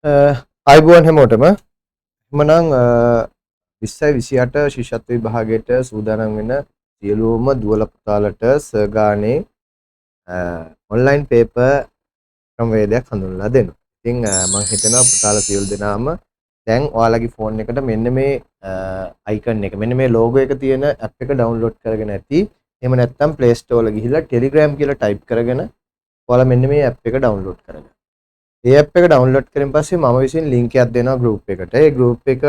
ආයුබෝවන් හැමෝටම. එහෙමනම් 2028 ශිෂ්‍යත්ව විභාගයට සූදානම් වෙන සියලුම දුවල පුතාලට සර් ගානේ ඔන්ලයින් පේපර් ක්‍රමවේදයක් හඳුන්වලා දෙනවා. ඉතින් මං හිතනවා පුතාලා සියලු දෙනාම දැන් ඔයාලගේ ෆෝන් එකට මෙන්න මේ අයිකන් එක, මෙන්න මේ ලෝගෝ එක තියෙන ඇප් එක ඩවුන්ලෝඩ් කරගෙන ඇති. එහෙම නැත්නම් Play Store වල ගිහිල්ලා Telegram කියලා ටයිප් කරගෙන ඔයාලා මෙන්න මේ ඇප් එක ඩවුන්ලෝඩ් කරගන්න. ඒ ඇප් එක ඩවුන්ලෝඩ් කරන් පස්සේ මම විසින් ලින්ක් එකක් දෙනවා ගෲප් එකට. ඒ ගෲප් එක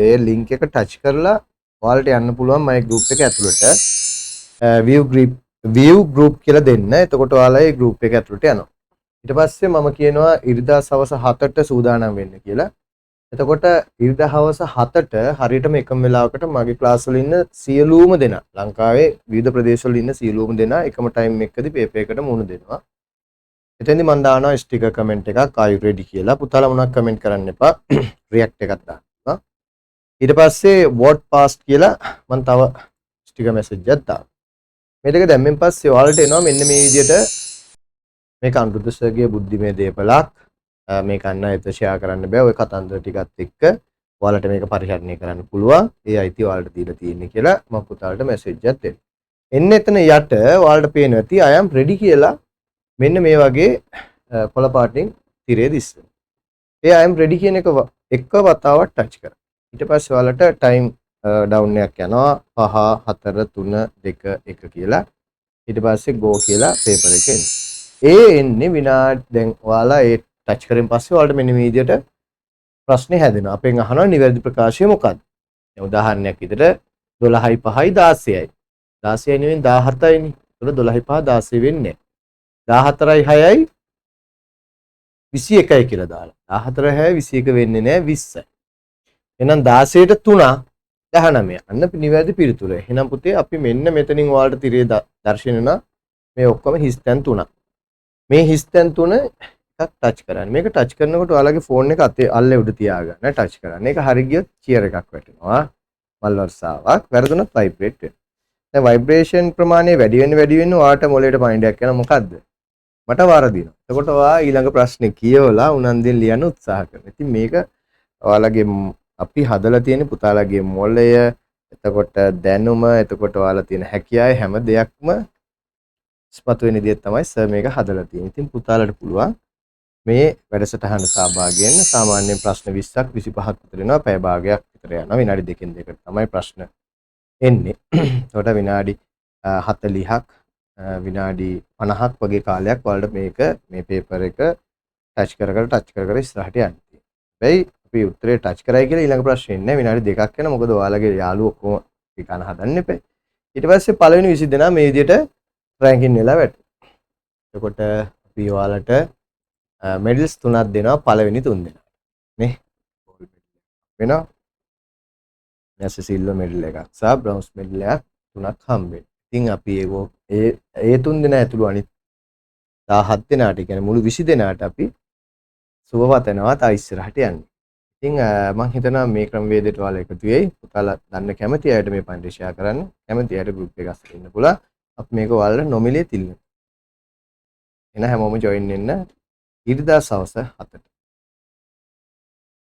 ඒ ලින්ක් එක ටච් කරලා ඔයාලට යන්න පුළුවන් මගේ ගෲප් එක ඇතුළට. View group, view group කියලා දෙන්න. එතකොට ඔයාලා ඒ ගෲප් එක ඇතුළට යනවා. ඊට පස්සේ මම කියනවා ඉරිදා සවස 7ට සූදානම් වෙන්න කියලා. එතකොට ඉරිදා හවස 7ට හරියටම එකම වෙලාවකට මගේ ක්ලාස් වල ඉන්න සියලුම දෙනා, ලංකාවේ විවිධ ප්‍රදේශවල ඉන්න සියලුම දෙනා එකම ටයිම් එකකදී පේපර් එකට මුහුණ දෙනවා. එතෙන්දි මම දානවා ස්ටිකර් කමෙන්ට් එකක්, "Are you ready?" කියලා. පුතාලා මොනවක් කමෙන්ට් කරන්න එපා. රියැක්ට් එකක් දාන්න. ඊට පස්සේ "What passed" කියලා මම තව ස්ටිකර් මැසේජ් එකක් දානවා. මේ දෙක දැම්මෙන් පස්සේ ඔයාලට එනවා මෙන්න මේ විදිහට. මේක අනුරුද්ධ සර්ගේ බුද්ධිමය දේපලක්. මේක අන්න අයට ෂෙයා කරන්න බෑ. ඔය කතන්දර ටිකත් එක්ක ඔයාලට මේක පරිහරණය කරන්න පුළුවන්. ඒ අයිතිය ඔයාලට දීලා තියෙන්නේ කියලා මම පුතාලට මැසේජ් එකක් දෙනවා. එන්න එතන යට ඔයාලට පේනවා ඇති "I am ready" කියලා මෙන්න මේ වගේ කොළ පාටින් තිරේ දිස්සන. ඒ "I am ready" කියන එක එක වතාවක් ටච් කරා. ඊට පස්සේ ඔයාලට ටයිම් ඩවුන් එකක් යනවා, 5, 4, 3, 2, 1 කියලා. ඊට පස්සේ "go" කියලා පේපර් එක එනවා. ඒ එන්නේ විනාඩි, දැන් ඔයාලා ඒ ටච් කරෙන් පස්සේ ඔයාලට මෙන්න මේ විදිහට ප්‍රශ්නේ හැදෙනවා. අපෙන් අහනවා නිවැරදි ප්‍රකාශය මොකක්ද? දැන් උදාහරණයක් විදිහට 12යි 5යි 16යි. 16යි නෙවෙයි, 17යිනේ. ඒතකොට 12යි 5 16 වෙන්නේ නැහැ. 14යි 6යි 21යි කියලා දාලා. 14 6 21 වෙන්නේ නැහැ, 20යි. එහෙනම් 16ට 3 19. අන්න නිවැරදි පිළිතුර. එහෙනම් පුතේ, අපි මෙන්න මෙතනින් ඔයාලට තිරේ දර්ශන වෙනවා මේ ඔක්කොම හිස්තැන් තුනක්. මේ හිස්තැන් තුන එකක් ටච් කරන්න. මේක ටච් කරනකොට ඔයාලගේ ෆෝන් එක අතේ අල්ලේ උඩ තියාගන්න ටච් කරන්න. ඒක හරි ගියොත් චියර් එකක් වැටෙනවා. මල් වර්ෂාවක්. වැරදුනොත් වයිබ්‍රේට් වෙනවා. දැන් වයිබ්‍රේෂන් ප්‍රමාණය වැඩි වෙන්න වැඩි වෙන්න ඔයාට මොලේට පණිවිඩයක් යනවා, මොකද්ද? මට වරදිනවා. එතකොට ඔයා ඊළඟ ප්‍රශ්නේ කියවලා උනන්දුවෙන් ලියන්න උත්සාහ කරනවා. ඉතින් මේක ඔයාලගේ අපි හදලා තියෙන පුතාලගේ මොළය, එතකොට දැනුම, එතකොට ඔයාලා තියෙන හැකියාව හැම දෙයක්ම ඉස්මතු වෙන විදිහට තමයි සර් මේක හදලා තියෙන්නේ. ඉතින් පුතාලට පුළුවන් මේ වැඩසටහනට සහභාගී වෙන්න. සාමාන්‍යයෙන් ප්‍රශ්න 20ක් 25ක් විතර එනවා. පැය භාගයක් විතර යනවා. විනාඩි දෙකෙන් දෙකට තමයි ප්‍රශ්න එන්නේ. එතකොට විනාඩි 40ක්, විනාඩි 50ක් වගේ කාලයක් ඔයාලට මේක මේ පේපර් එක ටච් කර කර ටච් කර කර ඉස්සරහට යන්න තියෙනවා. හැබැයි අපි උත්තරේ ටච් කරයි කියලා ඊළඟ ප්‍රශ්නේ එන්නේ විනාඩි 2ක් යන, මොකද ඔයාලගේ යාළුවෝ ඔක්කොම ඒක අහන හදන්න එපා. ඊට පස්සේ පළවෙනි 20 දෙනා මේ විදිහට රෑන්කින් වෙලා වැටෙනවා. එතකොට අපි ඔයාලට මෙඩල්ස් තුනක් දෙනවා පළවෙනි තුන් දෙනාට. නේ? ගෝල්ඩ් මෙඩල් එකක් වෙනවා. ඊට සිල්වර් මෙඩල් එකක් සහ බ්‍රොන්ස් මෙඩල් එකක් තුනක් හම්බ වෙනවා. ඉතින් අපි ඒ ඒ තුන් දෙනා ඇතුළු අනිත් 17 දෙනාට, ඒ කියන්නේ මුළු 20 දෙනාට අපි සුබ පතනවා තව ඉස්සරහට යන්න. ඉතින් මං හිතනවා මේ ක්‍රමවේදයට ඔයාලා එකතු වෙයි. පුතාලා දන්න කැමති අයට මේ පණිවිඩය ෂෙයා කරන්න. කැමති අයට ගෲප් එක අස්සට ඉන්න පුළුවන්. අපි මේක ඔයාලට නොමිලේ තිල්ලමු. එන හැමෝම ජොයින් වෙන්න ඉරිදා සවස 7ට.